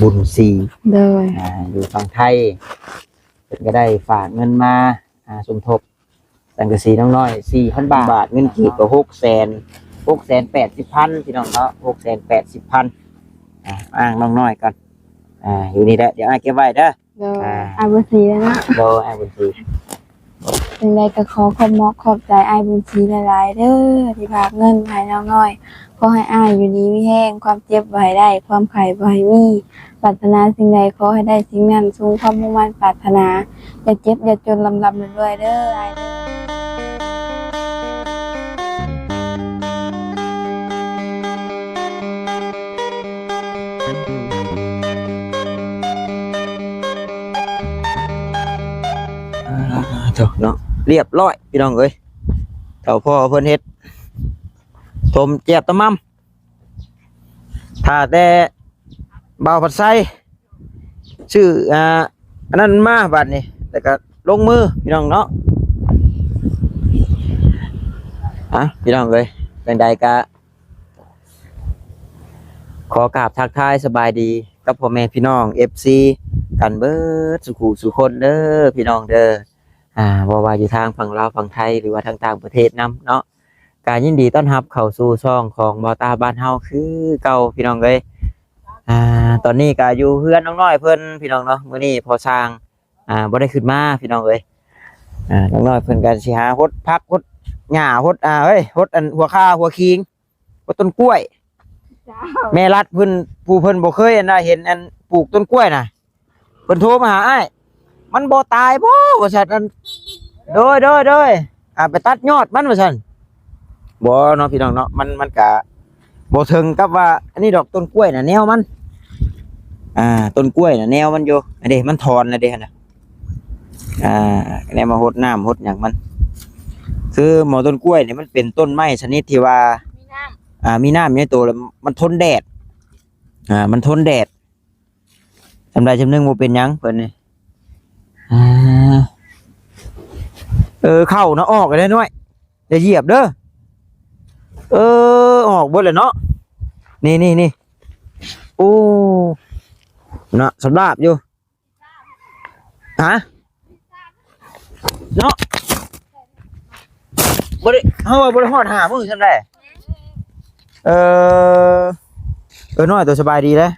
ບຸນສີ ໂດຍ ອ່າ ຢູ່ຝັ່ງໄທ ເພິ່ນກໍໄດ້ຝາກເງິນມາ ອ່າ ສົມທົບສັງກະສີນ້ອງນ້ອຍ ສີ່ພັນບາດ ບາດ ເງິນກີບກໍ ຫົກແສນ ຫົກແສນແປດສິບພັນ ພີ່ນ້ອງເນາະ ຫົກແສນແປດສິບພັນ ອ່າ ອ້າງນ້ອງນ້ອຍກ່ອນ ອ່າ ຢູ່ນີ້ແຫຼະ ດຽວອ້າຍເກັບໄວ້ເດີ. ໂດຍ ອ່າ ອ້າຍບຸນສີເນາະ ໂດຍ ອ້າຍບຸນສີ ຈັ່ງໃດກໍຂໍຂອບມອກຂອບໃຈອ້າຍບຸນສີຫຼາຍໆເດີ ທີ່ຝາກເງິນໃຫ້ນ້ອງນ້ອຍ ຂໍໃຫ້ອ້າຍຢູ່ດີມີແຮງ ຄວາມເຈັບບໍ່ໃຫ້ໄດ້ ຄວາມໄຂ້ບໍ່ໃຫ້ມີ ປາດຖະໜາສິ່ງໃດຂໍໃຫ້ໄດ້ສິ່ງນັ້ນ ສົມຄວາມມຸ່ງໝັ້ນປາດຖະໜາ ຢ່າເຈັບຢ່າຈົນ ລ່ຳໆລວຍໆເດີອ້າຍເດີ. ອ່າ ໂທ້ເນາະ ລຽບຮ້ອຍພີ່ນ້ອງເອີຍ ເຖົ້າພໍ່ເພິ່ນເຮັດ ຕົ້ມແຈ່ບຕຳໝ່ຳ ຖ້າແຕ່ບ່າວພັດໄຊຊື້ ອ່າ ອັນນັ້ນມາບາດນີ້ ແລ້ວກໍລົງມືພີ່ນ້ອງເນາະ. ອ່ະ ພີ່ນ້ອງເອີຍ ຈັ່ງໃດກໍ ຂໍກາບທັກທາຍສະບາຍດີກັບພໍ່ແມ່ພີ່ນ້ອງ ເອັຟຊີ ກັນເບິດສູ່ຄູ່ສູ່ຄົນເດີພີ່ນ້ອງເດີ ອ່າ ບໍ່ວ່າຢູ່ທາງຝັ່ງລາວຝັ່ງໄທ ຫຼືວ່າທາງຕ່າງປະເທດນຳເນາະ ກະຍິນດີຕ້ອນຮັບເຂົ້າສູ່ຊ່ອງຂອງບ່າວຕາບ້ານເຮົາຄືເກົ່າພີ່ນ້ອງເອີຍ. ອ່າ ຕອນນີ້ກະຢູ່ເຮືອນນ້ອງນ້ອຍເພິ່ນພີ່ນ້ອງເນາະ ມື້ນີ້ພໍ່ຊ່າງ ອ່າ ບໍ່ໄດ້ຂຶ້ນມາພີ່ນ້ອງເອີຍ. ອ່າ ນ້ອງນ້ອຍເພິ່ນກໍຊິຫາຫົດຜັກຫົດຫຍ້າຫົດ ອ່າ ເອີຍ ຫົດອັນຫົວຂ່າຫົວຂີງ ຫົດຕົ້ນກ້ວຍ ເຈົ້າ ແມ່ລັດເພິ່ນ ຜູ້ເພິ່ນບໍ່ເຄີຍອັນນະ ເຫັນອັນປູກຕົ້ນກ້ວຍນະ ເພິ່ນໂທມາຫາອ້າຍ ມັນບໍ່ຕາຍບໍ່ ວ່າຊັ້ນ ອັນ ໂດຍ ໂດຍ ໂດຍ ອ່າ ໄປຕັດຍອດມັນ ວ່າຊັ້ນ ບໍ່ເນາະ ພີ່ນ້ອງເນາະ ມັນ ມັນກະບໍ່ເຖິງກັບວ່າ ອັນນີ້ດອກ ຕົ້ນກ້ວຍນະ ແນວມັນ ອ່າ ຕົ້ນກ້ວຍນະ ແນວມັນຢູ່ ອັນເດ ມັນຖອນແລ້ວເດ ຫັ້ນນະ ອ່າ ແນວມາຫົດນ້ຳຫົດຫຍັງມັນ ຄືໝໍ້ຕົ້ນກ້ວຍນີ້ ມັນເປັນຕົ້ນໄມ້ຊະນິດທີ່ວ່າ ມີນ້ຳ ອ່າ ມີນ້ຳຢູ່ໃນໂຕ ແລ້ວມັນທົນແດດ ອ່າ ມັນທົນແດດ ຊ່ຳໃດຊ່ຳໜຶ່ງບໍ່ເປັນຫຍັງເພິ່ນນີ້ ອ່າ ເອີ ເຂົ້ານະ ອອກແລ້ວນ້ອຍ ຢ່າຢຽບເດີ ເອີ ອອກເບິດແລ້ວເນາະ ນີ້ໆໆ ໂອ້ ນະ ສຳລາບຢູ່ ຮະ ເນາະ ບໍ່ໄດ້ ເຮົາວ່າບໍ່ໄດ້ຮອດຫ້າມື້ຊ່ຳໃດ ເອີ ເອີ ນ້ອຍໂຕສະບາຍດີເດ້ ສະ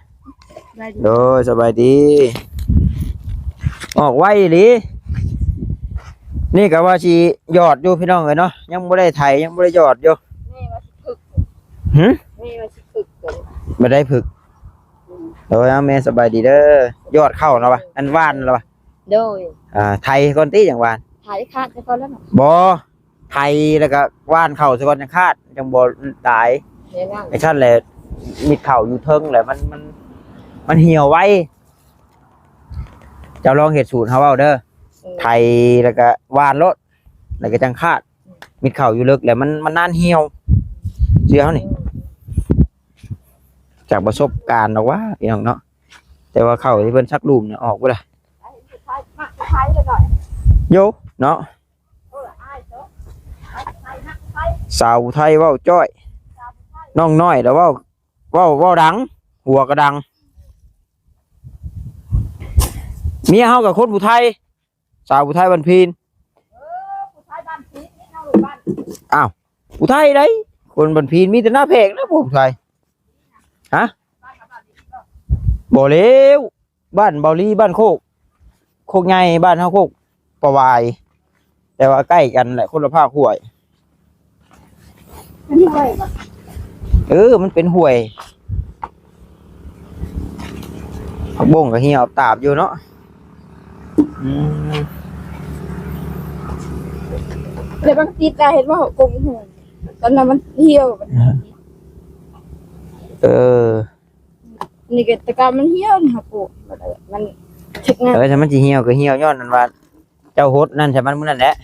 ບາຍດີ ໂດຍ ສະບາຍດີ ອອກໄວອີ່ຫຼີ ນີ້ກະວ່າຊິຢອດຢູ່ພີ່ນ້ອງເອີຍເນາະ ຍັງບໍ່ໄດ້ໄຖ ຍັງບໍ່ໄດ້ຢອດຢູ່ ແມ່ວ່າຊິຝຶກ ຫື ແມ່ວ່າຊິຝຶກ ບໍ່ໄດ້ຝຶກ ອືມ ໂດຍ ເອົາ ແມ່ສະບາຍດີເດີ ຢອດເຂົ້າແລ້ວວະ ອັນຫວ່ານແລ້ວວະ ໂດຍ ອ່າ ໄຖກ່ອນຕິ ຈັ່ງຫວ່ານ ໄຖຄາດໄປກ່ອນແລ້ວເນາະ ບໍ່ ໄຖແລ້ວກໍຫວ່ານເຂົ້າຊະກ່ອນ ຈັ່ງຄາດ ຈັ່ງບໍ່ຕາຍ ແມ່ນນັ້ນ ຈັ່ງຊັ້ນແຫຼະ ມິດເຂົ້າຢູ່ເທິງແຫຼະ ມັນ ມັນ ມັນຫ່ຽວໄວ ເຈົ້າລອງເຮັດສູດເຮົາເວົ້າເດີ ເອີ ໄຖແລ້ວກໍຫວ່ານໂລດ ແລ້ວກໍຈັ່ງຄາດ ມິດເຂົ້າຢູ່ເລິກແລ້ວມັນ ມັນນານຫ່ຽວ ເຊື່ອເຮົານີ້ ຈາກປະສົບການດອກຫວາ ພີ່ນ້ອງເນາະ ແຕ່ວ່າເຂົ້າທີ່ເພິ່ນສັກຫຼຸມນະ ອອກບໍ່ໄດ້ ໂຢ ເນາະ ສາວໄທເວົ້າຈ້ອຍ ນ້ອງນ້ອຍລະເວົ້າ ເວົ້າ ເວົ້າດັງ ຫົວກໍດັງ ເມຍເຮົາກໍຄົນຜູ້ໄທ ສາວຜູ້ໄທບ້ານພີນ ເອີ ຜູ້ໄທບ້ານພີນ ນີ້ເຮົາລູກບ້ານ ອ້າວ ຜູ້ໄທໃດ ຄົນບ້ານພີນມີແຕ່ໜ້າແພກນະ ພວກຜູ້ໄທ ຮະ ບໍ່ແລ້ວ ບ້ານເບົາລີ ບ້ານໂຄກ ໂຄກໃຫຍ່ ບ້ານເຮົາໂຄກປະຫວາຍ ແຕ່ວ່າໃກ້ກັນແຫຼະ ຄົນລະພາກຫ້ວຍ ເປັນຫ້ວຍ ເອີ ມັນເປັນຫ້ວຍ ຜັກບົ້ງກໍຫ່ຽວຕາບຢູ່ເນາະ ອືມ ແລ້ວບາງຕິດລະເຫັນວ່າກົງຫູ ຕອນນັ້ນມັນຫ່ຽວ ເອີ ນີ້ກໍແຕ່ກ່ອນມັນຫ່ຽວນີ້ ເຮົາປູກ ມັນເຊັກງານ ເອີ ຖ້າມັນຊິຫ່ຽວກໍຫ່ຽວຍ້ອນນັ້ນວ່າ ເຈົ້າຫົດນັ້ນໃສ່ມັນມື້ນັ້ນແຫຼະ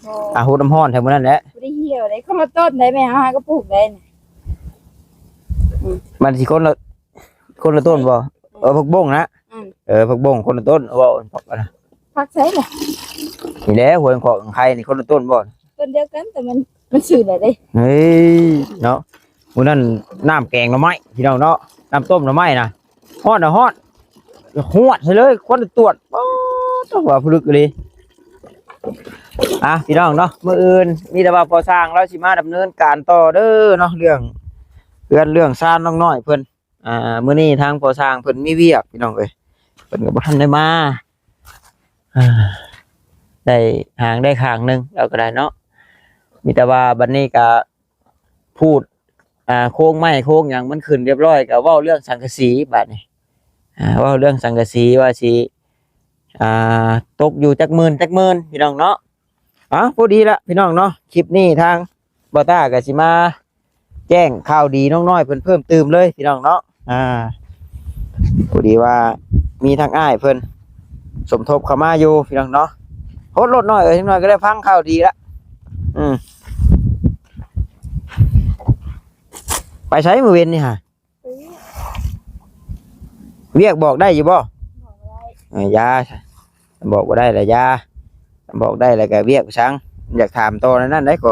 ບໍ່ ອ່າ ຫົດນ້ຳຮ້ອນໃສ່ມື້ນັ້ນແຫຼະ ບໍ່ໄດ້ຫ່ຽວເດ້ ຄົນລະຕົ້ນໃດ ແມ່ເຮົາຫາກໍປູກໄດ້ນະ ອືມ ມັນຊິຄົນລະ ຄົນລະຕົ້ນບໍ່ ເອີ ຜັກບົ້ງນະ ອືມ ເອີ ຜັກບົ້ງຄົນລະຕົ້ນ ເວົ້າຜັກນະ ຜັກໃສລະ ນີ້ແຫຼະ ຫົວຂອງໄຂ່ນີ້ຄົນລະຕົ້ນບໍ່ ຕົ້ນດຽວກັນ ແຕ່ມັນ ມັນຊື່ໄດ້ເດ້ ເຮີ້ຍ ເນາະ ມື້ນັ້ນນ້ຳແກງໜໍ່ໄມ້ ພີ່ນ້ອງເນາະ ນ້ຳຕົ້ມໜໍ່ໄມ້ນະ ຮ້ອນນະຮ້ອນ ຮວດໃຫ້ເລີຍ ຄວັນຕວດ. ໂອ້ ຕົວຜະລຶກອີ່ຫຼີ. ອ່ະ ພີ່ນ້ອງເນາະ ມື້ອື່ນມີແຕ່ວ່າພໍ່ຊ່າງລາວຊິມາດຳເນີນການຕໍ່ເດີເນາະ ເລື່ອງເຮືອນເລື່ອງຊານນ້ອງນ້ອຍເພິ່ນ. ອ່າ ມື້ນີ້ທາງພໍ່ຊ່າງເພິ່ນມີວຽກ ພີ່ນ້ອງເອີຍ ເພິ່ນກໍບໍ່ທັນໄດ້ມາ. ອ່າ ໄດ້ຫາງໄດ້ຂ້າງໜຶ່ງ ລາວກໍໄດ້ເນາະ. ມີແຕ່ວ່າບັດນີ້ກໍພູດ ອ່າ ໂຄງໄມ້ໂຄງຫຍັງມັນຂຶ້ນຮຽບຮ້ອຍ ກໍເວົ້າເລື່ອງສັງກະສີບາດນີ້. ອ່າ ເວົ້າເລື່ອງສັງກະສີວ່າຊິ ອ່າ ຕົກຢູ່ຈັກໝື່ນຈັກໝື່ນ ພີ່ນ້ອງເນາະ. ເອົ້າ ພໍດີລະ ພີ່ນ້ອງເນາະ ຄລິບນີ້ທາງບ່າວຕ້າກໍຊິມາແຈ້ງຂ່າວດີນ້ອງນ້ອຍເພິ່ນເພີ່ມຕື່ມເລີຍ ພີ່ນ້ອງເນາະ. ອ່າ ພໍດີວ່າມີທາງອ້າຍເພິ່ນສົມທົບເຂົ້າມາຢູ່ ພີ່ນ້ອງເນາະ. ໂຮດລົດໜ້ອຍເອີຍ ຈັກໜ້ອຍກໍໄດ້ຟັງຂ່າວດີລະ. ອືມ ໄປໃສມື້ເວັນນີ້ຫາ? ວຽກບອກໄດ້ຢູ່ບໍ່? ບອກບໍ່ໄດ້. ເອີ ຢ່າ ບອກບໍ່ໄດ້ລະຢ່າ ບອກໄດ້ລະກະວຽກໄປຊັງ. ຢາກຖາມຕໍ່ນັ້ນໄດ້ກໍ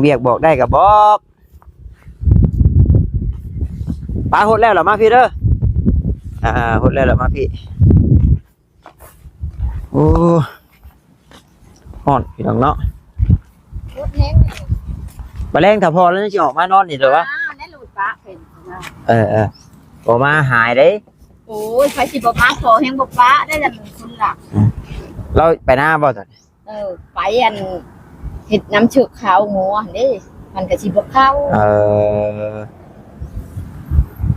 ວຽກບອກໄດ້ກະບອກ. ປາ ຫົດແລ້ວລະມາພີ້ເດີ. ອ່າ ຫົດແລ້ວລະມາພີ້. ໂອ້ ຮ້ອນ ພີ່ນ້ອງເນາະ. ລົດແຮງເລີຍ. ມາແລງຖ້າພໍແລ້ວຍັງຊິອອກມານອນນີ້ເດີວະ. ອ້າວ ແນ່ ລົດປະເປັນ. ເອີໆ ບໍ່ມາຫາຍເດ້. ໂອ້ຍ ໃຜຊິບໍ່ມາ ພໍແຮງບໍ່ປະໄດ້ລະ ຄົນລະ. ອືມ ລາວໄປນາບໍ່ຕອນນີ້? ເອີ ໄປອັນເຮັດນ້ຳເຊືອກຂາວງົວຫັ້ນເດ້ ມັນກະຊິບໍ່ເຂົ້າ. ເອີ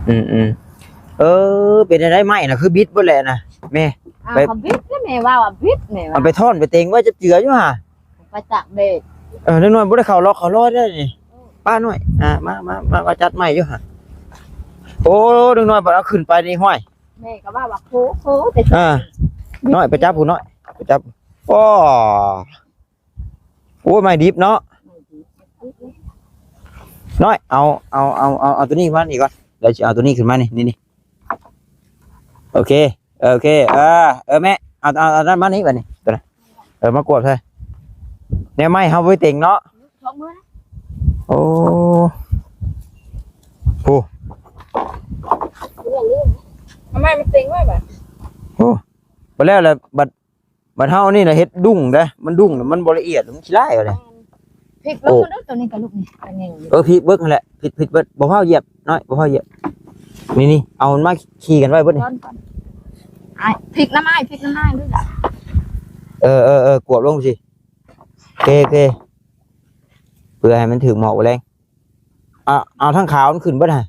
ອືມໆ ເອີ ເປັນຈັ່ງໃດໄມ້ນະ ຄືບິດເບິດແຫຼະນະແມ່? ອ້າວ ໄປ ເຂົາບິດແລ້ວ ແມ່ວ່າວ່າບິດ ແມ່ວ່າ. ມັນໄປທ່ອນໄປເຕັງໄວ້ຈັກເທື່ອຢູ່ຫາ ໄປຕາກແດດ. ເອີ ເດັກນ້ອຍບໍ່ໄດ້ເຂົ້າລັອກເຂົ້າລອຍເດ້ນີ້. ເອີ ປ້ານ້ອຍ ອ່າ ມາ ມາ ມາ ມາຈັດໄມ້ຢູ່ຫາ. ໂອ້ ເດັກນ້ອຍບັດເອົາຂຶ້ນໄປນີ້ ຫ້ວຍ ແມ່ກໍວ່າວ່າໂຄ ໂຄ ແຕ່ ອ່າ ນ້ອຍໄປຈັບຜູ້ນ້ອຍ ໄປຈັບ. ໂອ້ ໂອ້ ໄມ້ດິບເນາະ. ນ້ອຍ ເອົາ ເອົາ ເອົາ ເອົາ ເອົາໂຕນີ້ມານີ້ກ່ອນ ດຽວຊິເອົາໂຕນີ້ຂຶ້ນມານີ້ ນີ້ ນີ້ ໂອເຄ ໂອເຄ ເອີ ເອີ ແມ່ ເອົາ ເອົາ ເອົານັ້ນມານີ້ບາດນີ້ ໂຕນັ້ນ ເອີ ມາກວດໃສ່ ແນວໄມ້ເຮົາໄວ້ເຕັງເນາະ. ໂອ້ ໂອ້ ເອົາໄມ້ມາເຕັງໄວ້ບາດ. ໂອ້ ບໍ່ແລ້ວລະ ບັດ ບັດເຮົານີ້ນະເຮັດດຸ້ງເດ້ ມັນດຸ້ງນະ ມັນບໍ່ລະອຽດ ມັນຂີ້ລ້າຍເອົາເດ້. ແມ່ນ ພິກລົງ ໂອ້ ມາດູ ໂຕນີ້ກະລູກນີ້ກະແໜ່ງຢູ່. ເອີ ພິກເບິດຫັ້ນແຫຼະ ພິກ ພິກເບິດ ບໍ່ຟ້າວຢຽບນ້ອຍ ບໍ່ຟ້າວຢຽບ. ນີ້ໆ ເອົາມັນມາຂີ່ກັນໄວ້ເບິດນີ້ ກ່ອນ ກ່ອນ. ອ້າຍ ພິກນຳອ້າຍ ພິກນຳອ້າຍດູລະ. ເອີໆໆ ກວດລົງຊິ ໂອເຄ ໂອເຄ ເພື່ອໃຫ້ມັນຖືກໝອກມື້ແລງ. ເອົາ ເອົາທາງຂາວມັນຂຶ້ນເບິດຫັ້ນ.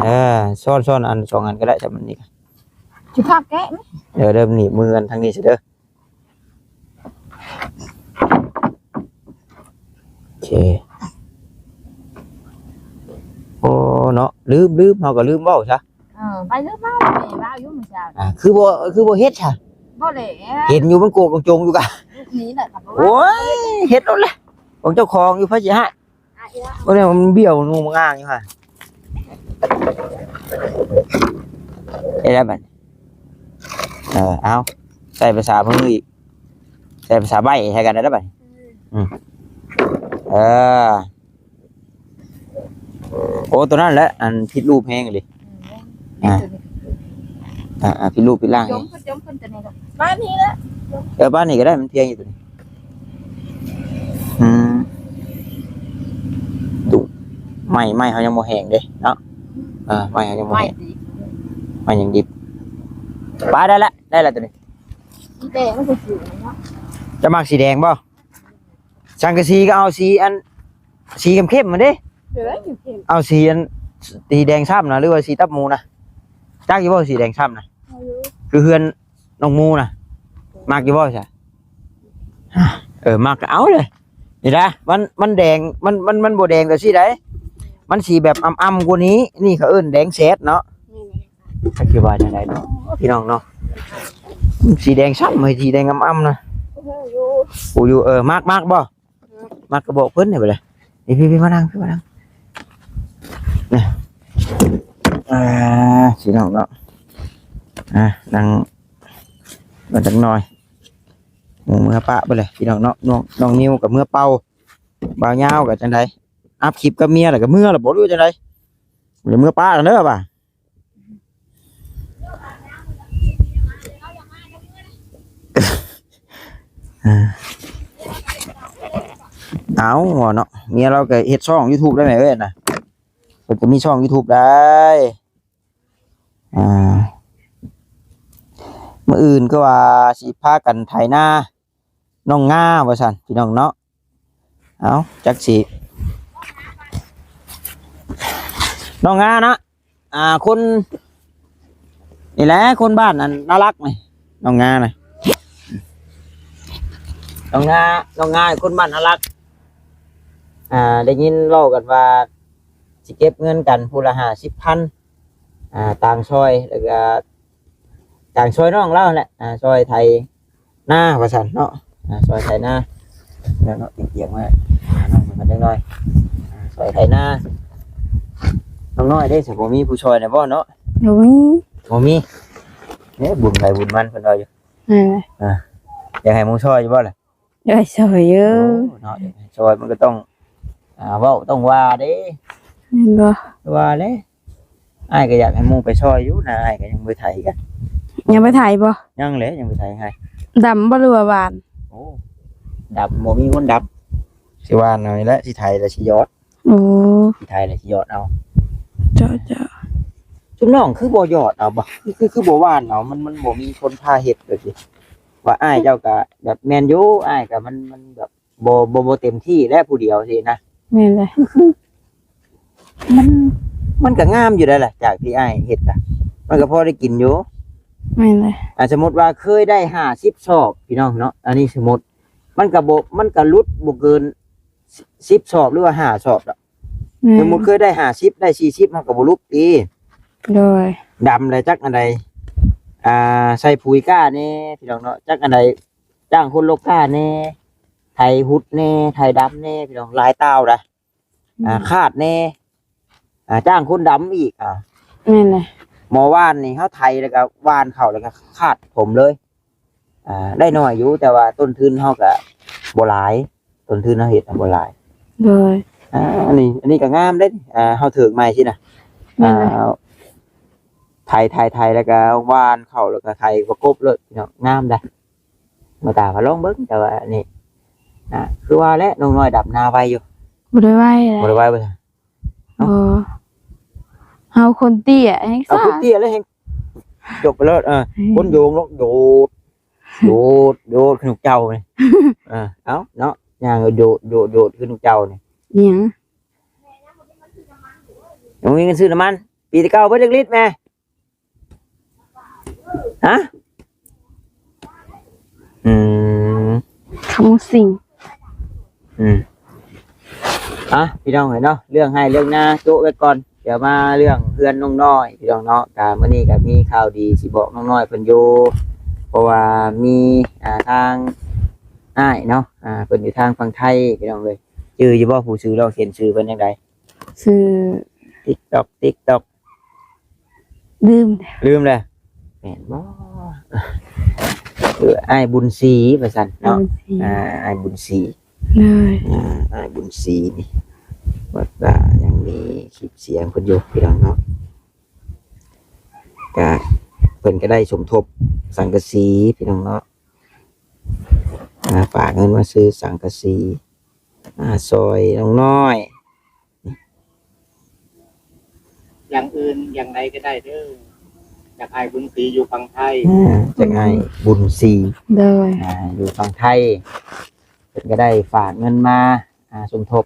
ເອີ ຊ້ອນ ຊ້ອນອັນສອງອັນກໍໄດ້ ຈຳມັນນີ້ ຊິພາແກະ. ເອີ ເລີ່ມໜີບມືກັນທາງນີ້ຊິເດີ. ໂອເຄ ໂອ້ ເນາະ ລືມ ລືມ ເຮົາກໍລືມເວົ້າຊະ. ເອີ ໄປລືມເວົ້າ ແມ່ເວົ້າຢູ່ມື້ເຊົ້າ. ອ່າ ຄືບໍ່ ຄືບໍ່ເຮັດຊະ? ບໍ່ແລ້ວ ເຫັນຢູ່ມັນໂກກະຈົງຢູ່ກະ ລູກນີ້ແຫຼະກໍບໍ່. ໂອ້ຍ ເຮັດໂລດແຫຼະ ຂອງເຈົ້າຂອງຢູ່ ໃຜຊິໃຫ້. ອ່ະ ເອີ ໂອ້ຍ ມັນບ້ຽວງູມງາງຢູ່ຫັ້ນ. ເຮັດໄດ້ບັດນີ້ ເອີ ເອົາ ໃຊ້ພາສາມືອີກ ໃຊ້ພາສາໃບ້ໃສ່ກັນໄດ້ບັດນີ້. ອືມ ເອີ ໂອ້ ໂຕນັ້ນແຫຼະ ອັນຜິດຮູບແຮງອີ່ຫຼີ. ອືມ ອ່າ ອ່າ ຜິດຮູບຜິດຮ່າງ. ຈົມ ຈົມ ຈົມໂຕນີ້ລະ ປານນີ້ລະ. ເອີ ປານນີ້ກໍໄດ້ ມັນພຽງຢູ່ໂຕນີ້. ອືມ ດຸ ໄມ້ ໄມ້ເຮົາຍັງບໍ່ແຫ້ງເດ້ເນາະ. ເອີ ໄມ້ເຮົາຍັງບໍ່ແຫ້ງ ໄມ້ຍັງດິບ. ປາ ໄດ້ລະ ໄດ້ລະໂຕນີ້. ສີແດງມັນຄືເນາະ ຈະມັກສີແດງບໍ່? ສັງກະສີກໍເອົາສີອັນ ສີເຂັ້ມໆ ຫັ້ນເດ້. ເອີ ເຂັ້ມໆ ເອົາສີອັນ ສີແດງຊ້ຳນະ ຫຼືວ່າສີຕັບໝູນະ? ຈັກຢູ່ບໍ່ ສີແດງຊ້ຳນະ? ເອົາຢູ່ ຄືເຮືອນນ້ອງໝູນະ. ມັກຢູ່ບໍ່ຊະ? ເອີ ມັກກໍເອົາເລີຍ. ນີ້ນະ ມັນ ມັນແດງ ມັນ ມັນ ມັນບໍ່ແດງແບບຊີ້ໃດ ມັນສີແບບອຳໆກວ່ານີ້ ນີ້ເຂົາເອີ້ນແດງແຊດເນາະ. ຈັກຊິວ່າຈັ່ງໃດເນາະ ພີ່ນ້ອງເນາະ. ສີແດງຊ້ຳ ເຮີ້ຍ ສີແດງອຳໆນະ. ໂອ້ ຢູ່ ເອີ ມັກ ມັກບໍ່? ມັກກໍບອກເພິ່ນນີ້ບັດນີ້. ນີ້ ພີ່ໆ ມານັ່ງ ພີ່ມານັ່ງ ນີ້ ອ່າ ພີ່ນ້ອງເນາະ. ອ່າ ນັ່ງມາຈັກໜ່ອຍ ໝູເມືອປະເບິດແຫຼະ ພີ່ນ້ອງເນາະ. ນ້ອງ ນ້ອງນິວກໍເມືອເປົ່າ ບ່າວຍາວກໍຈັ່ງໃດ ອັບຄລິບກັບເມຍແລ້ວກໍເມືອແລ້ວບໍ່ ຫຼືວ່າຈັ່ງໃດ? ດຽວເມືອປ້າກັນເດີວ່າ ເອົາເນາະ ເມຍລາວກໍເຮັດຊ່ອງຢູທູບໄດ້ແມ່ເອີຍນະ ເພິ່ນກໍມີຊ່ອງຢູທູບໄດ້ ອ່າ ມື້ອື່ນຄືວ່າຊິພາກັນໄຖນານ້ອງງາວ່າຊັ້ນ ພີ່ນ້ອງເນາະ. ເອົ້າ ຈັກຊິ ນ້ອງງາເນາະ ອ່າ ຄົນ ນີ້ແຫຼະ ຄົນບ້ານອັນນາລັກນີ້ ນ້ອງງານະ ນ້ອງງາ ນ້ອງງາ ຄົນບ້ານນາລັກ ອ່າ ໄດ້ຍິນເວົ້າກັນວ່າ ຊິເກັບເງິນກັນຜູ້ລະຫ້າສິບພັນ ອ່າ ຕ່າງຊ່ອຍ ແລ້ວກະ ຕ່າງຊ່ອຍນ້ອງລາວຫັ້ນແຫຼະ ອ່າ ຊ່ອຍໄຖນາວ່າຊັ້ນເນາະ ອ່າ ຊ່ອຍໄຖນາ ແລ້ວເນາະ ຕຽງໆມາ ອ່າ ນ້ອງເພິ່ນກໍຈັກໜ້ອຍ ອ່າ ຊ່ອຍໄຖນາ ນ້ອງນ້ອຍເດ້ ຊິບໍ່ມີຜູ້ຊ່ອຍນະບໍ່ເນາະ? ບໍ່ມີ ບໍ່ມີ ເດ້ ບຸນໃຜບຸນມັນເພິ່ນວ່າຢູ່ ເອີ ອ່າ ຢາກໃຫ້ໝູ່ຊ່ອຍຢູ່ບໍ່ລະ? ໄດ້ຊ່ອຍຢູ່ ໂອ້ ເນາະ ຢາກໃຫ້ຊ່ອຍມັນກໍຕ້ອງ ອ່າ ເວົ້າຕ້ອງວ່າເດ້ ແມ່ນບໍ່? ວ່າແຫຼະ ອ້າຍກໍຢາກໃຫ້ໝູ່ໄປຊ່ອຍຢູ່ນະ ອ້າຍກໍຍັງບໍ່ໄຖກັນ ຍັງບໍ່ໄຖບໍ່? ຍັງແຫຼະ ຍັງບໍ່ໄຖໃຫ້ ດຳບໍ່ ຫຼືວ່າຫວ່ານ? ໂອ້ ດຳ ບໍ່ມີຄົນດຳ ຊິຫວ່ານເອົານີ້ແຫຼະ ຊິໄຖແລ້ວຊິຢອດ ໂອ້ ຊິໄຖແລ້ວຊິຢອດເອົາ ເຈົ້າ ເຈົ້າ ຊຸມນ້ອງຄືບໍ່ຢອດເອົາບໍ່ ຄື ຄື ຄືບໍ່ຫວ່ານເອົາ ມັນ ມັນບໍ່ມີຄົນພາເຮັດແບບນີ້ ວ່າອ້າຍເຈົ້າກໍແບບແມ່ນຢູ່ ອ້າຍກໍມັນ ມັນແບບບໍ່ ບໍ່ ບໍ່ເຕັມທີ່ແຫຼະຜູ້ດຽວຊີ້ນະ ແມ່ນແຫຼະ ຄື ຄື ມັນ ມັນກໍງາມຢູ່ໄດ໋ລະ ຈາກທີ່ອ້າຍເຮັດກະ ມັນກໍພໍໄດ້ກິນຢູ່ ແມ່ນແຫຼະ ອ່າ ສົມມຸດວ່າເຄີຍໄດ້ຫ້າສິບສອບ ພີ່ນ້ອງເນາະ ອັນນີ້ສົມມຸດ ມັນກໍບໍ່ ມັນກໍຫຼຸດບໍ່ເກີນສິບສອບ ຫຼືວ່າຫ້າສອບດອກ ແມ່ນ ສົມມຸດເຄີຍໄດ້ຫ້າສິບ ໄດ້ສີ່ສິບ ເຮົາກໍບໍ່ຫຼຸດຕິ ໂດຍ ດຳແລ້ວຈັກອັນໃດ ອ່າ ໃສ່ປຸ໋ຍກ້າແດ່ ພີ່ນ້ອງເນາະ ຈັກອັນໃດ ຈ້າງຄົນລົກກ້າແດ່ ໄຖຫຸດແດ່ ໄຖດຳແດ່ ພີ່ນ້ອງ ຫຼາຍຕ່າວໃດ໋ ອືມ ອ່າ ຄາດແດ່ ອ່າ ຈ້າງຄົນດຳອີກ ອ່າ ແມ່ນແຫຼະ ໝໍຫວ່ານນີ້ເຮົາໄຖແລ້ວກໍຫວ່ານເຂົ້າ ແລ້ວກໍຄາດຖົມເລີຍ ອ່າ ໄດ້ໜ້ອຍຢູ່ ແຕ່ວ່າຕົ້ນທຶນເຮົາກໍບໍ່ຫຼາຍ ຕົ້ນທຶນເຮົາເຮັດນະບໍ່ຫຼາຍ ໂດຍ ອ່າ ອັນນີ້ ອັນນີ້ກໍງາມເດ້ ອ່າ ເຮົາຖືກໃໝ່ຊີ້ນະ ແມ່ນແຫຼະ ອ່າ ໄຖ ໄຖ ໄຖ ແລ້ວກໍຫວ່ານເຂົ້າ ແລ້ວກໍໄຖປະກົບໂລດ ພີ່ນ້ອງ ງາມໄດ໋ ບໍ່ຕາມາລອງເບິ່ງ ແຕ່ວ່າອັນນີ້ ອ່າ ຄືວ່າແຫຼະ ນ້ອງນ້ອຍດຳນາໄວຢູ່ ບໍ່ໄດ້ໄວແຫຼະ ບໍ່ໄດ້ໄວບໍ່? ເອົ້າ ບໍ່ ເຮົາຄົນເຕ້ຍແຮງ ເອົາ ຊາ ຄົນເຕ້ຍແລ້ວແຮງ ຈົບໄປໂລດ ເອີ ອືມ ຄົນໂຍງໂລດ ໂດດ ໂດດ ໂດດ ຄືນົກເຈົ້ານີ້ ເອີ ເອົາເນາະ ຍ່າງໂດດ ໂດດ ໂດດ ຄືນົກເຈົ້ານີ້ ອີຫຍັງ? ຍັງມີເງິນຊື້ນ້ຳມັນ ປີທີ່ເກົ້າເບິດຈັກລິດແມ່? ຮະ? ອືມ ຄຳສິງ ອືມ ອ່ະ ພີ່ນ້ອງເອີຍເນາະ ເລື່ອງໄຮ່ເລື່ອງນາໂຈະໄວ້ກ່ອນ ດຽວມາເລື່ອງເຮືອນນ້ອງນ້ອຍ ພີ່ນ້ອງເນາະ ກະມື້ນີ້ກະມີຂ່າວດີຊິບອກນ້ອງນ້ອຍເພິ່ນຢູ່ ເພາະວ່າມີ ອ່າ ທາງອ້າຍເນາະ ອ່າ ເພິ່ນຢູ່ທາງຝັ່ງໄທ ພີ່ນ້ອງເອີຍ ຈື່ຢູ່ບໍ່ ຜູ້ຊື່ລອງຂຽນຊື່ເພິ່ນຈັ່ງໃດ? ຊື່ ຕິກຕ໋ອກ ຕິກຕ໋ອກ ລືມ ລືມແລ້ວ ແມ່ນບໍ່? ເອີ ອ້າຍບຸນສີວ່າຊັ້ນເນາະ ອ້າຍບຸນສີ ອ້າຍບຸນສີ ເອີ ອ່າ ອ້າຍບຸນສີນີ້ ວ່າ ວ່າຍັງມີຄລິບສຽງເພິ່ນຢູ່ ພີ່ນ້ອງເນາະ ກະເພິ່ນກໍໄດ້ສົມທົບສັງກະສີ ພີ່ນ້ອງເນາະ ອ່າ ຝາກເງິນມາຊື້ສັງກະສີ ອ່າ ຊ່ອຍນ້ອງນ້ອຍ ຢ່າງອື່ນຢ່າງໃດກໍໄດ້ເດີ ຈາກອ້າຍບຸນສີຢູ່ຝັ່ງໄທ ອ່າ ຈາກອ້າຍບຸນສີ ໂດຍ ອ່າ ຢູ່ຝັ່ງໄທ ເພິ່ນກໍໄດ້ຝາກເງິນມາ ອ່າ ສົມທົບ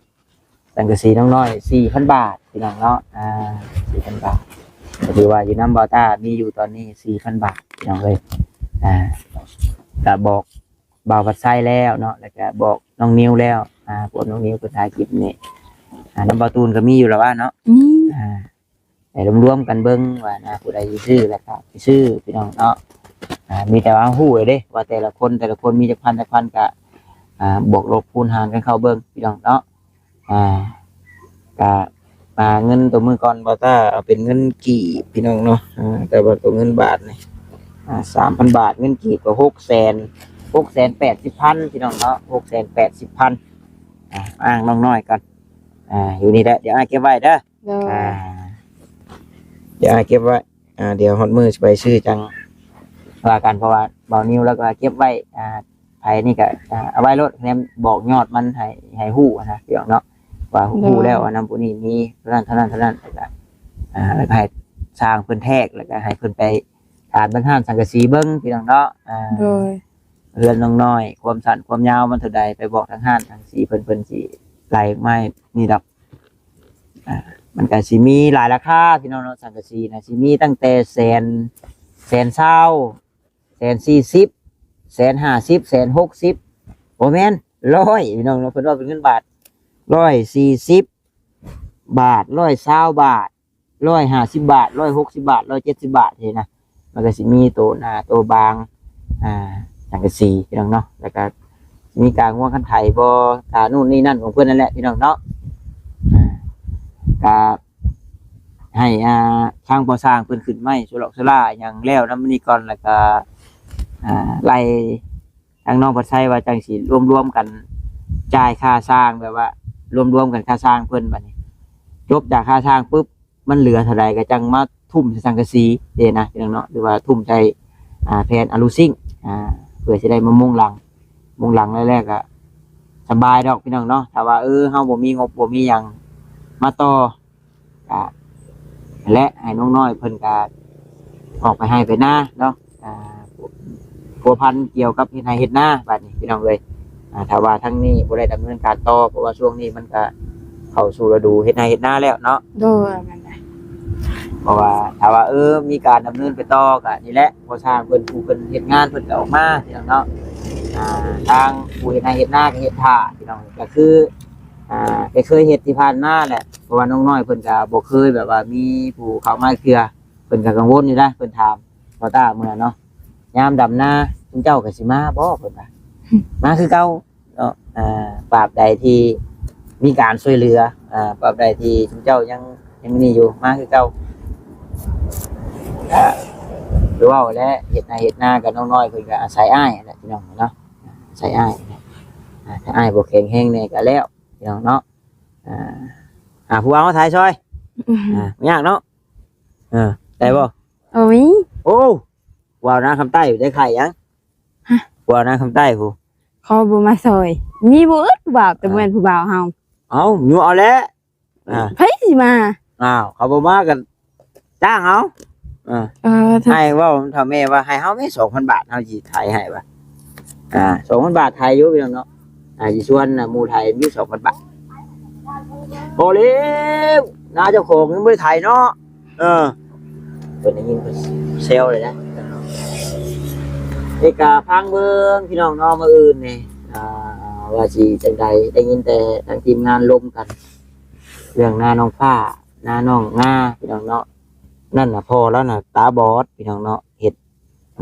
ສັງກະສີນ້ອງນ້ອຍສີ່ພັນບາດ ພີ່ນ້ອງເນາະ ອ່າ ສີ່ພັນບາດ ກໍຖືວ່າຢູ່ນຳບ່າວຕ້າມີຢູ່ຕອນນີ້ສີ່ພັນບາດ ພີ່ນ້ອງເອີຍ ອ່າ ກໍບອກ ບ່າວພັດໄຊແລ້ວເນາະ ແລ້ວກະບອກນ້ອງນິວແລ້ວ ອ່າ ພວກນ້ອງນິວເພິ່ນຖ່າຍຄລິບນີ້ ອ່າ ນຳບ່າວຕູນກໍມີຢູ່ລະວ່າເນາະ ມີ ອ່າ ໃຫ້ລວມໆກັນເບິ່ງວ່ານະ ຜູ້ໃດຊິຊື້ແລ້ວກະໄປຊື້ ພີ່ນ້ອງເນາະ ອ່າ ມີແຕ່ວ່າເຮົາຮູ້ເດ້ວ່າແຕ່ລະຄົນ ແຕ່ລະຄົນມີຈັກພັນ ຈັກພັນກະ ອ່າ ບວກລົບຄູນຫານກັນເຂົ້າເບິ່ງ ພີ່ນ້ອງເນາະ ອ່າ ກະ ອ່າ ເງິນໂຕມື້ກ່ອນ ບ່າວຕ້າເອົາເປັນເງິນກີບ ພີ່ນ້ອງເນາະ ອ່າ ແຕ່ວ່າໂຕເງິນບາດນີ້ ອ່າ ສາມພັນບາດ ເງິນກີບກໍຫົກແສນ ຫົກແສນແປດສິບພັນ ພີ່ນ້ອງເນາະ ຫົກແສນແປດສິບພັນ ອ່າ ອ້າງນ້ອງນ້ອຍກ່ອນ ອ່າ ຢູ່ນີ້ແຫຼະ ດຽວອ້າຍເກັບໄວ້ເດີ ໂດຍ ອ່າ ດຽວອ້າຍເກັບໄວ້ ອ່າ ດຽວຮອດມື້ຊິໄປຊື້ຈັ່ງວ່າກັນ ເພາະວ່າເບົານິວລາວກໍເກັບໄວ້ ອ່າ ໃຜນີ້ກໍ ອ່າ ເອົາໄວ້ໂລດ ແນມບອກຍອດມັນໃຫ້ ໃຫ້ຮູ້ນະ ພີ່ນ້ອງເນາະ ວ່າ ໂດຍ ຮູ້ແລ້ວວ່ານຳຜູ້ນີ້ມີເທົ່ານັ້ນ ເທົ່ານັ້ນ ເທົ່ານັ້ນ ແລ້ວກໍ ອ່າ ແລ້ວກໍໃຫ້ຊ່າງເພິ່ນແທກ ແລ້ວກໍໃຫ້ເພິ່ນໄປຖາມທາງຮ້ານສັງກະສີເບິ່ງ ພີ່ນ້ອງເນາະ ອ່າ ໂດຍ ເຮືອນນ້ອງນ້ອຍ ຄວາມສັ້ນຄວາມຍາວມັນເທົ່າໃດ ໄປບອກທາງຮ້ານສັງກະສີເພິ່ນ ເພິ່ນຊິໄລ່ມາໃຫ້ນີ້ດອກ ອ່າ ມັນກໍຊິມີຫຼາຍລາຄາ ພີ່ນ້ອງເນາະ ສັງກະສີນະ ຊິມີຕັ້ງແຕ່ແສນ ແສນຊາວ ແສນສີ່ສິບ ແສນຫ້າສິບ ແສນຫົກສິບ ບໍ່ແມ່ນ ຮ້ອຍ ພີ່ນ້ອງເນາະ ເພິ່ນເວົ້າເປັນເງິນບາດ ຮ້ອຍສີ່ສິບບາດ ຮ້ອຍຊາວບາດ ຮ້ອຍຫ້າສິບບາດ ຮ້ອຍຫົກສິບບາດ ຮ້ອຍເຈັດສິບບາດ ຊີ້ນະ ມັນກໍຊິມີໂຕໜາໂຕບາງ ອ່າ ສັງກະສີ ພີ່ນ້ອງເນາະ ແລ້ວກໍມີກາງົວຄັນໄຖບໍ່ ກາໂນ່ນນີ້ນັ້ນຂອງເພິ່ນນັ້ນແຫຼະ ພີ່ນ້ອງເນາະ ອ່າ ກະໃຫ້ ອ່າ ທາງພໍ່ຊ່າງເພິ່ນຂຶ້ນໄມ້ໂຊລອກໂຊລາຫຍັງແລ້ວນຳນີ້ກ່ອນ ແລ້ວກໍ ອ່າ ໄລ່ ທາງນ້ອງພັດໄຊວ່າຈັ່ງຊິລວມໆກັນຈ່າຍຄ່າຊ່າງ ແບບວ່າລວມໆກັນຄ່າຊ່າງເພິ່ນ ບັດນີ້ຈົບຈາກຄ່າຊ່າງປຶບ ມັນເຫຼືອເທົ່າໃດກໍຈັ່ງມາທຸ່ມໃສ່ສັງກະສີເດ້ນະ ພີ່ນ້ອງເນາະ ຫຼືວ່າທຸ່ມໃສ່ ອ່າ ແຜ່ນອາລູຊິງ ອ່າ ເພື່ອຊິໄດ້ມາມຸງຫຼັງ ມຸງຫຼັງແລ້ວໆກໍສະບາຍດອກ ພີ່ນ້ອງເນາະ ຖ້າວ່າ ເອີ ເຮົາບໍ່ມີງົບບໍ່ມີຫຍັງມາຕໍ່ ກະ ແລະ ໃຫ້ນ້ອງນ້ອຍເພິ່ນກະອອກໄປໄຮ່ໄປນາເນາະ ອ່າ ພົວພັນກ່ຽວກັບເຮັດໄຮ່ເຮັດນາ ບາດນີ້ ພີ່ນ້ອງເອີຍ ອ່າ ຖ້າວ່າທາງນີ້ບໍ່ໄດ້ດຳເນີນການຕໍ່ ເພາະວ່າຊ່ວງນີ້ມັນກະເຂົ້າສູ່ລະດູເຮັດໄຮ່ເຮັດນາແລ້ວເນາະ ໂດຍ ແມ່ນແຫຼະ ເພາະວ່າຖ້າວ່າ ເອີ ມີການດຳເນີນໄປຕໍ່ ກະນີ້ແຫຼະ ພໍ່ຊ່າງເພິ່ນ ຜູ້ເພິ່ນເຮັດງານ ເພິ່ນກະອອກມາ ພີ່ນ້ອງເນາະ ອ່າ ທາງຜູ້ເຮັດໄຮ່ເຮັດນາກະເຮັດຖ້າ ພີ່ນ້ອງ ກະຄື ອ່າ ແກເຄີຍເຮັດທີ່ຜ່ານມາແຫຼະ ເພາະວ່ານ້ອງນ້ອຍເພິ່ນກະບໍ່ເຄີຍແບບວ່າມີຜູ້ເຂົ້າມາເທື່ອ ເພິ່ນກະກັງວົນຢູ່ນະ ເພິ່ນຖາມພໍ່ຕ້າເມື່ອເນາະ ຍາມດຳນາ ຊຸມເຈົ້າກະຊິມາບໍ່ ເພິ່ນວ່າ ມາຄືເກົ່າເນາະ ອ່າ ຕາບໃດທີ່ມີການຊ່ວຍເຫຼືອ ອ່າ ຕາບໃດທີ່ຊຸມເຈົ້າຍັງ ຍັງນີ້ຢູ່ ມາຄືເກົ່າ ກະຄືເວົ້າແຫຼະ ເຮັດໄຮ່ເຮັດນາກັບນ້ອງນ້ອຍເພິ່ນກະອາໄສອ້າຍຫັ້ນແຫຼະ ພີ່ນ້ອງເນາະ ອາໄສອ້າຍ ອ່າ ຖ້າອ້າຍບໍ່ແຂງແຮງແດ່ກະແລ້ວ ພີ່ນ້ອງເນາະ ອ່າ ຫາຜູ້ເອົາມາຖ່າຍຊ່ອຍ ອືມ ອ່າ ບໍ່ຍາກເນາະ ເອີ ໄດ້ບໍ່? ໂອ້ຍ ໂອ້ ຜູ້ເອົານາງຄຳໃຕ້ໄດ້ຂາຍຫຍັງ? ຮະ? ຜູ້ເອົານາງຄຳໃຕ້ພຸ້ນ ເຂົາບໍ່ມາຊ່ອຍ ມີບໍ່ອຶດຜູ້ບ່າວ ແຕ່ບໍ່ແມ່ນຜູ້ບ່າວເຮົາ ເອົ້າ ຍົວະເອົາແຫຼະ ອ່າ ໃຜຊິມາ? ອ້າວ ເຂົາບໍ່ມາກໍຈ້າງເອົາ ເອີ ເອີ ໃຫ້ເວົ້າເຖົ້າແມ່ວ່າ ໃຫ້ເຮົາແມ່ສອງພັນບາດ ເຮົາຊິໄຖໃຫ້ວ່າ ອ່າ ສອງພັນບາດໄຖຢູ່ ພີ່ນ້ອງເນາະ ອ່າ ຊິຊວນ ອ່າ ໝູ່ໄຖຢູ່ ສອງພັນບາດ ພໍແລ້ວ ນາເຈົ້າຂອງຍັງບໍ່ໄດ້ໄຖເນາະ ເອີ ເພິ່ນໄດ້ຍິນເພິ່ນແຊວເລີຍນະ ເອກາຟັງເບິ່ງ ພີ່ນ້ອງເນາະ ມື້ອື່ນນີ້ ອ່າ ວ່າຊິຈັ່ງໃດ ໄດ້ຍິນແຕ່ທາງທີມງານລົມກັນ ເລື່ອງນານ້ອງຟ້າ ນານ້ອງງາ ພີ່ນ້ອງເນາະ ນັ້ນນະ ພໍ່ລາວນະຕາບອດ ພີ່ນ້ອງເນາະ ເຮັດ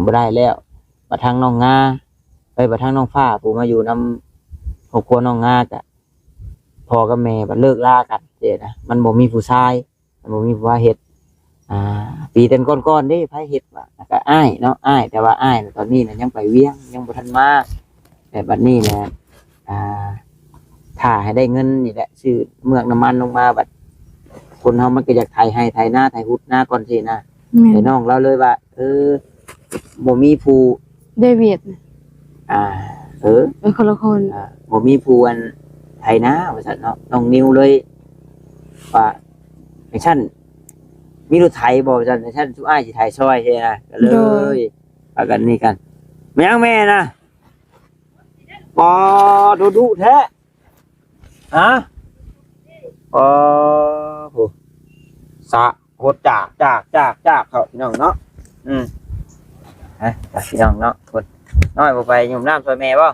ບໍ່ໄດ້ແລ້ວ ບັດທາງນ້ອງງາ ເອີ ບັດທາງນ້ອງຟ້າ ຜູ້ມາຢູ່ນຳຄອບຄົວນ້ອງງາ ກະພໍ່ກັບແມ່ບັດເລີກລາກັນ ເດ້ນະ ມັນບໍ່ມີຜູ້ຊາຍ ມັນບໍ່ມີຜູ້ເຮັດ ອ່າ ປີແຕ່ກ່ອນໆເດ້ ໃຜເຮັດວະ ແລ້ວກໍອ້າຍເນາະ ອ້າຍ ແຕ່ວ່າອ້າຍຕອນນີ້ນະຍັງໄປວຽງ ຍັງບໍ່ທັນມາ ແຕ່ບັດນີ້ນະ ອ່າ ຖ້າໃຫ້ໄດ້ເງິນນີ້ແຫຼະ ຊື້ເມືອກນ້ຳມັນລົງມາ ບັດຄົນເຮົາມັນກໍຢາກໄຖໄຮ່ໄຖນາ ໄຖຮຸດນາກ່ອນຊີ້ນະ ແມ່ນ ແຕ່ນ້ອງລາວເລີຍວ່າ ເອີ ບໍ່ມີຜູ້ ໄດ້ວຽກ ອ່າ ເອີ ເອີ ຄົນລະຄົນ ອ່າ ບໍ່ມີຜູ້ອັນໄຖນາວ່າຊັ້ນເນາະ ນ້ອງນິວເລີຍວ່າ ຈັ່ງຊັ້ນ ມີລົດໄຖບໍ່ ວ່າຊັ້ນ ຈັ່ງຊັ້ນຊຸມອ້າຍຊິໄຖຊ່ອຍຊີ້ນະ ກໍເລີຍ ໂດຍ ພາກັນນີ້ກັນ ແມ່ນຫຍັງແມ່ນະ? ປາ ດຸດຸແທ້ ຮະ ປາ ໂອ້ ສະ ໂຫດຈາກ ຈາກ ຈາກ ຈາກ ເຂົາ ພີ່ນ້ອງເນາະ ອືມ ຮະ ພີ່ນ້ອງເນາະ ຄົນນ້ອຍບໍ່ໄປຫຍຸ້ມນ້ຳຊ່ວຍແມ່ບໍ່?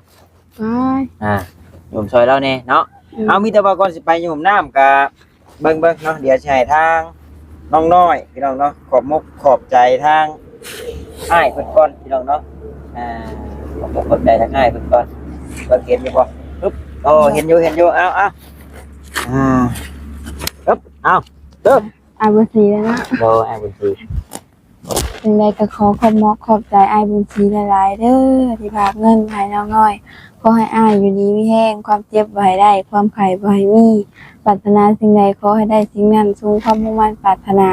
ໄປ ອ່າ ຫຍຸ້ມຊ່ອຍລາວແດ່ເນາະ ອືມ ເອົາ ມີແຕ່ວ່າກ່ອນຊິໄປຫຍຸ້ມນ້ຳກະ ເບິ່ງໆເນາະ ດຽວຊິໃຫ້ທາງນ້ອງນ້ອຍ ພີ່ນ້ອງເນາະ ຂອບມົກຂອບໃຈທາງອ້າຍເພິ່ນກ່ອນ ພີ່ນ້ອງເນາະ ອ່າ ຂອບມົກຂອບໃຈທາງອ້າຍເພິ່ນກ່ອນ ເບິ່ງເຫັນຢູ່ບໍ່? ປຶບ ໂອ້ ເຫັນຢູ່ ເຫັນຢູ່ ເອົາ ເອົາ ອ່າ ປຶບ ເອົາ ເລີ່ມ ອ້າຍບຸນສີແລ້ວເນາະ ໂດຍ ອ້າຍບຸນສີ. ຈັ່ງໃດກໍຂໍຂອບມົກຂອບໃຈອ້າຍບຸນສີຫຼາຍໆເດີ ທີ່ຝາກເງິນມາໃຫ້ນ້ອງນ້ອຍ. ຂໍໃຫ້ອ້າຍຢູ່ດີມີແຮງ, ຄວາມເຈັບບໍ່ໃຫ້ໄດ້, ຄວາມໄຂ້ບໍ່ໃຫ້ມີ. ປາດຖະໜາສິ່ງໃດຂໍໃຫ້ໄດ້ສິ່ງນັ້ນ, ສົມຄວາມມຸ່ງໝັ້ນປາດຖະໜາ.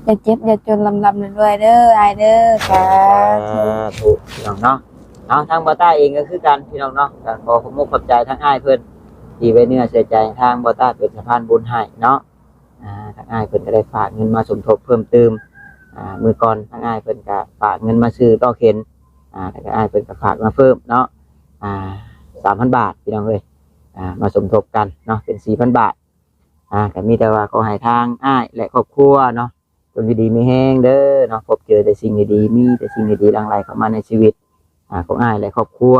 ຢ່າເຈັບຢ່າຈົນ ລ່ຳໆລວຍໆເດີອ້າຍເດີ. ສາທຸ ສາທຸ ພີ່ນ້ອງເນາະ. ເອົາ ທາງບ່າວຕ້າເອງກໍຄືກັນ ພີ່ນ້ອງເນາະ, ກໍຂໍຂອບມຸກຂອບໃຈທາງອ້າຍເພິ່ນ ທີ່ໄວ້ເນື້ອເຊື່ອໃຈທາງບ່າວຕ້າເປັນສະພານບຸນໃຫ້ເນາະ. ອ່າ ທາງອ້າຍເພິ່ນກໍໄດ້ຝາກເງິນມາສົມທົບເພີ່ມຕື່ມ. ອ່າ ມື້ກ່ອນທາງອ້າຍເພິ່ນກໍຝາກເງິນມາຊື້ລໍ້ເຂັນ. ອ່າ ແລ້ວກໍອ້າຍເພິ່ນກໍຝາກມາເພີ່ມເນາະ ອ່າ ສາມພັນບາດ ພີ່ນ້ອງເອີຍ. ອ່າ ມາສົມທົບກັນເນາະ ເປັນສີ່ພັນບາດ. ອ່າ ກໍມີແຕ່ວ່າຂໍໃຫ້ທາງອ້າຍ ແລະ ຄອບຄົວເນາະ ຈົ່ງຢູ່ດີມີແຮງເດີເນາະ, ພົບເຈີແຕ່ສິ່ງດີໆ ມີແຕ່ສິ່ງດີໆຫຼັ່ງໄຫຼເຂົ້າມາໃນຊີວິດ ອ່າ ຂອງອ້າຍ ແລະ ຄອບຄົວ.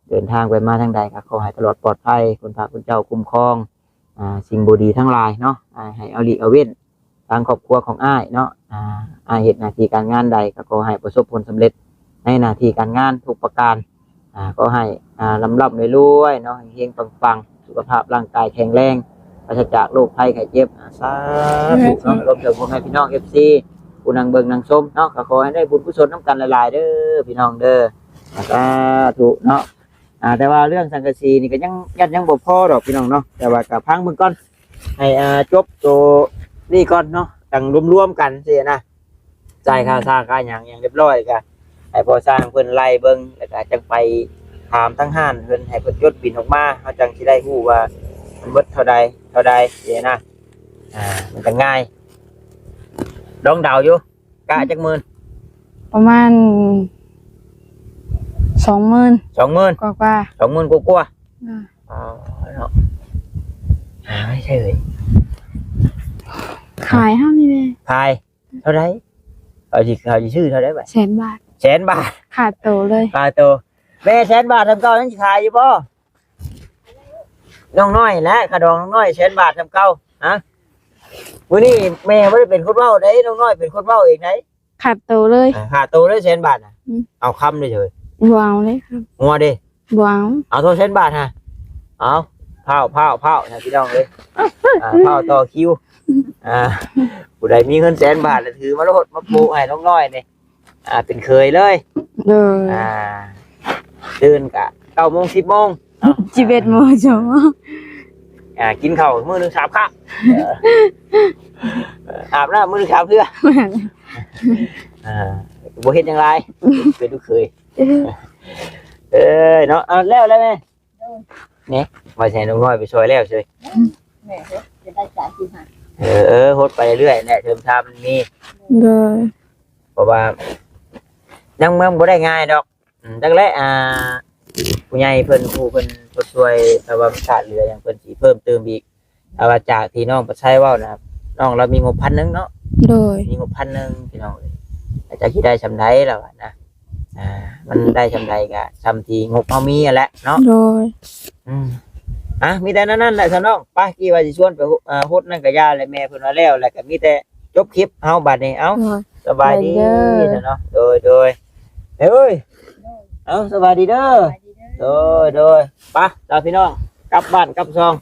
ເດີນທາງໄປມາທາງໃດກໍຂໍໃຫ້ຕະຫຼອດປອດໄພ, ຄຸນພະຄຸນເຈົ້າຄຸ້ມຄອງ ອ່າ ສິ່ງບໍ່ດີທັງຫຼາຍເນາະ, ອ່າ ໃຫ້ເອົາຫຼີກເອົາເວັ້ນ. ທາງຄອບຄົວຂອງອ້າຍເນາະ ອ່າ ອ້າຍເຮັດໜ້າທີ່ການງານໃດກໍຂໍໃຫ້ປະສົບຜົນສຳເລັດໃນໜ້າທີ່ການງານທຸກປະການ. ອ່າ ຂໍໃຫ້ ອ່າ ລ່ຳໆລວຍໆເນາະ, ເຮັງໆປັງໆ, ສຸຂະພາບຮ່າງກາຍແຂງແຮງ, ປາສະຈາກໂລກໄພໄຂ້ເຈັບ. ອ່າ ສາທຸເນາະ. ລວມເຖິງພໍ່ແມ່ພີ່ນ້ອງ ເອັຟຊີ ຜູ້ນັ່ງເບິ່ງນັ່ງຊົມເນາະ, ກໍຂໍໃຫ້ໄດ້ບຸນກຸສົນນຳກັນຫຼາຍໆເດີ ພີ່ນ້ອງເດີ. ສາທຸເນາະ. ອ່າ ແຕ່ວ່າເລື່ອງສັງກະສີນີ້ກໍຍັງ ຍັງ ຍັງບໍ່ພໍດອກ ພີ່ນ້ອງເນາະ, ແຕ່ວ່າກໍຟັງເບິ່ງກ່ອນ ໃຫ້ ອ່າ ຈົບໂຕນີ້ກ່ອນເນາະ, ຈັ່ງລວມໆກັນຊີ້ນະ. ຈ່າຍຄ່າສ້າງຄ່າຫຍັງຫຍັງຮຽບຮ້ອຍ ກໍໃຫ້ພໍ່ຊ່າງເພິ່ນໄລ່ເບິ່ງ, ແລ້ວກໍຈັ່ງໄປຖາມທາງຮ້ານເພິ່ນ ໃຫ້ເພິ່ນຈົດບິນອອກມາ, ເຮົາຈັ່ງຊິໄດ້ຮູ້ວ່າມັນເບິດເທົ່າໃດ ເທົ່າໃດຊີ້ນະ. ອ່າ ມັນກໍງ່າຍ. ລອງເດົາຢູ່ ກະຈັກໝື່ນ? ປະມານສອງໝື່ນ ສອງໝື່ນ ກວ່າໆ ສອງໝື່ນກວ່າໆ. ອ່າ ອໍ ເນາະ. ຫາໃຫ້ໃຊ່ເອີຍ ຂາຍເຮົານີ້ແຫຼະ. ຂາຍເທົ່າໃດ? ເຂົາຊິ ເຂົາຊິຊື້ເທົ່າໃດບາດ? ແສນບາດ. ແສນບາດ ຂາດໂຕເລີຍ. ຂາດໂຕ. ແມ່ ແສນບາດສ່ຳເກົ່າຍັງຊິຂາຍຢູ່ບໍ່? ນ້ອງນ້ອຍແຫຼະ ຄ່າດອງນ້ອງນ້ອຍແສນບາດສ່ຳເກົ່າ. ຮະ ມື້ນີ້ແມ່ບໍ່ໄດ້ເປັນຄົນເວົ້າເດ້, ນ້ອງນ້ອຍເປັນຄົນເວົ້າເອງໄດ໋. ຂາດໂຕເລີຍ. ອ່າ ຂາດໂຕເລີຍແສນບາດນະ. ອືມ ເອົາຄຳເດ້ເຊີຍ. ບໍ່ເອົາເລີຍ. ງົວເດ້. ບໍ່ເອົາ. ເອົາໂທເສັນບາດຮະ. ເອົາ ພ້າວ ພ້າວ ພ້າວ ພີ່ນ້ອງເອີຍ. ອ່າ ພ້າວຕໍ່ຄິວ. ອ່າ ຜູ້ໃດມີເງິນແສນບາດລະຖືມາໂລດ ມາໂປະໃຫ້ນ້ອງນ້ອຍນີ້ ອ່າ ເປັນເຂີຍເລີຍ. ໂດຍ. ອ່າ ຕື່ນກະເກົ້າໂມງ ສິບໂມງເນາະ. ສິບເອັດໂມງ ສອງໂມງ. ອ່າ ກິນເຂົ້າມື້ໜຶ່ງສາມຄັ້ງ. ເອີ ອາບນ້ຳມື້ໜຶ່ງສາມເທື່ອ. ແມ່ນ. ອ່າ ບໍ່ເຮັດຫຍັງຫຼາຍ ເປັນລູກເຂີຍ. ເອີຍເນາະ. ເອົາແລ້ວແລ້ວແມ່. ໂດຍ. ນີ້ ວ່າຊິໃຫ້ນ້ອງນ້ອຍໄປຊ່ອຍແລ້ວເຊີຍ. ອືມ ແມ່ເຮັດຈະໄດ້ຈ່າຍຄືຫັ້ນ. ເອີ ເອີ ຫົດໄປເລື້ອຍແຫຼະ ເທີມທາມມັນມີ. ໂດຍ. ເພາະວ່າຍັງ ຍັງບໍ່ໄດ້ງ່າຍດອກ. ອືມ ຈັກແຫຼະ ອ່າ ຜູ້ໃຫຍ່ເພິ່ນ ຜູ້ເພິ່ນ ເພິ່ນຊ່ວຍ ຖ້າວ່າມັນຂາດເຫຼືອຫຍັງ ເພິ່ນຊິເພີ່ມເຕີມອີກ. ຖ້າວ່າຈາກທີ່ນ້ອງປະໄຊເວົ້ານະ ນ້ອງລາວມີງົບພັນໜຶ່ງເນາະ. ໂດຍ. ມີງົບພັນໜຶ່ງ ພີ່ນ້ອງເອີຍ, ຈະຊິໄດ້ສ່ຳໃດລາວວ່ານະ. ອ່າ ມັນໄດ້ສ່ຳໃດກໍສ່ຳທີ່ງົບເຮົາມີຫັ້ນແຫຼະເນາະ. ໂດຍ. ອືມ ອ່ະ ມີແຕ່ແນວນັ້ນແຫຼະຊະນ້ອງ. ໄປ ກີ້ວ່າຊິຊວນໄປ ເອີ ຫົດນັ້ນກໍຢ່າແຫຼະ ແມ່ເພິ່ນວ່າແລ້ວ ແລ້ວກໍມີແຕ່ຈົບຄລິບເຮົາບັດນີ້. ເອົ້າ ໂດຍ. ສະບາຍດີ ສະບາຍດີເນາະ. ໂດຍ ໂດຍ. ເອີຍ ເອົ້າ ສະບາຍດີເດີ. ໂດຍ ໂດຍ. ໄປ ລາພີ່ນ້ອງ ກັບບ້ານກັບຊ່ອງ.